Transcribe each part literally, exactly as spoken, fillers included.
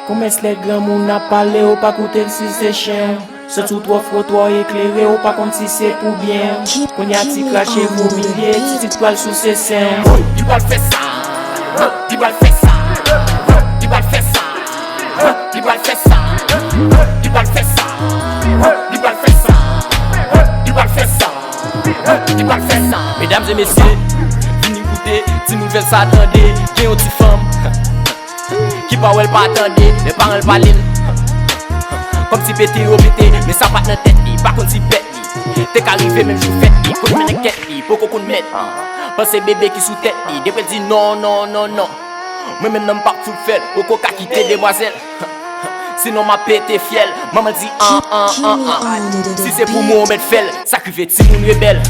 Konmès lè granmoun ap pale, ou pa koute l si se chen w. Santi w twò fre, twò eklere, ou pa konn si se pou byen w. Kounye a ti krache, vomi l ye, titit pral souse sen w. Li pral fè sa, li pral fè sa, li pral fè sa, li pral fè sa, li pral fè sa, li pral fè sa, li pral fè sa, li pral fè sa. Medam e mesye, vini koute ti nouvèl sa, tande, gen yon ti fanm ki pa wè l pa tande, lè paran l pale l kòmsi pete yo pete, men sa pa t nan tèt li, pa konn si pèt li te ka rive menm jou fèt li, konn mennen kèt li, poko konn mèt li, panse bebe ki sou tèt li, depi l di non, non, non, non, mwen menm nan m p ap fout fè l, poko ka kite demwazèl, sinon m ap pete fyèl, manman di an, an, an, an, si se pou mwen ou mèt fè l, sa k rive timoun rebèl.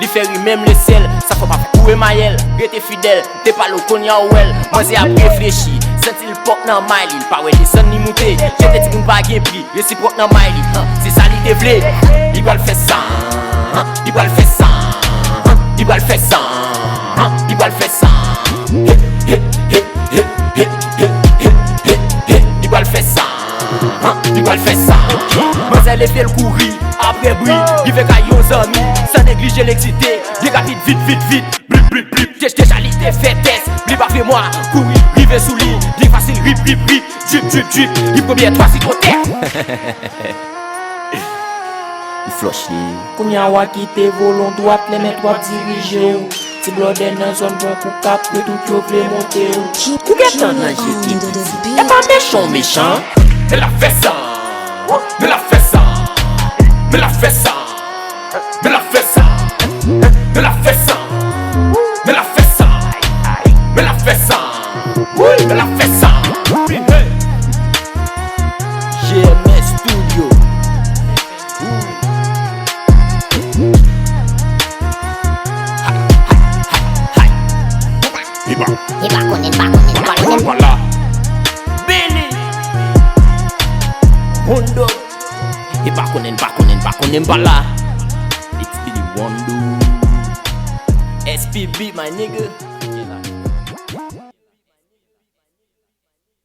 Li fè ri menm lesyèl, sa fè w pa fè koure mayèl. Rete fidèl, te pale w kounye a w wè l. Manzè ap reflechi, santi l pwòp nan may li, l pa wè desann ni moute. Jete timoun pa gen pri, resipwòk nan may li, se sa li te vle. Li pral fè sa, li pral fè sa, li pral fè sa, li pral fè sa. Li pral fè sa, li pral fè sa. Manzè leve l kouri apre bri, rive kay yon zanmi, san neglije l egzite, byen rapid, vit, vit, vit, blip, blip, blip, dej-, deja li te fè tès, li pa vle mwa, kouri, rive sou li, byen fasil, rip, rip, rip, drip, drip, drip, li premye twa si twò tè. Li flòche. Kounye a w a kite volon dwat, lè mèt w ap dirije w. Ti blòdè nan zòn bon kou kap, yo tout yo vle monte w. Ou gentan nan je ki piti. E pa mechan w mechan. Men l ap fè sa, men l ap fè sa, men l ap fè sa, men l ap fè sa, men l ap fè sa, men l ap fè sa, men l ap fè sa, wi, men l ap fè sa. G M S Studio. Li pa konnen, li pa konnen, li pa konnen. Billy Hondo. Li pa konnen, li pa konnen, li pa konnen, m pa la. It's Billy Hondo. S P B, my nigga.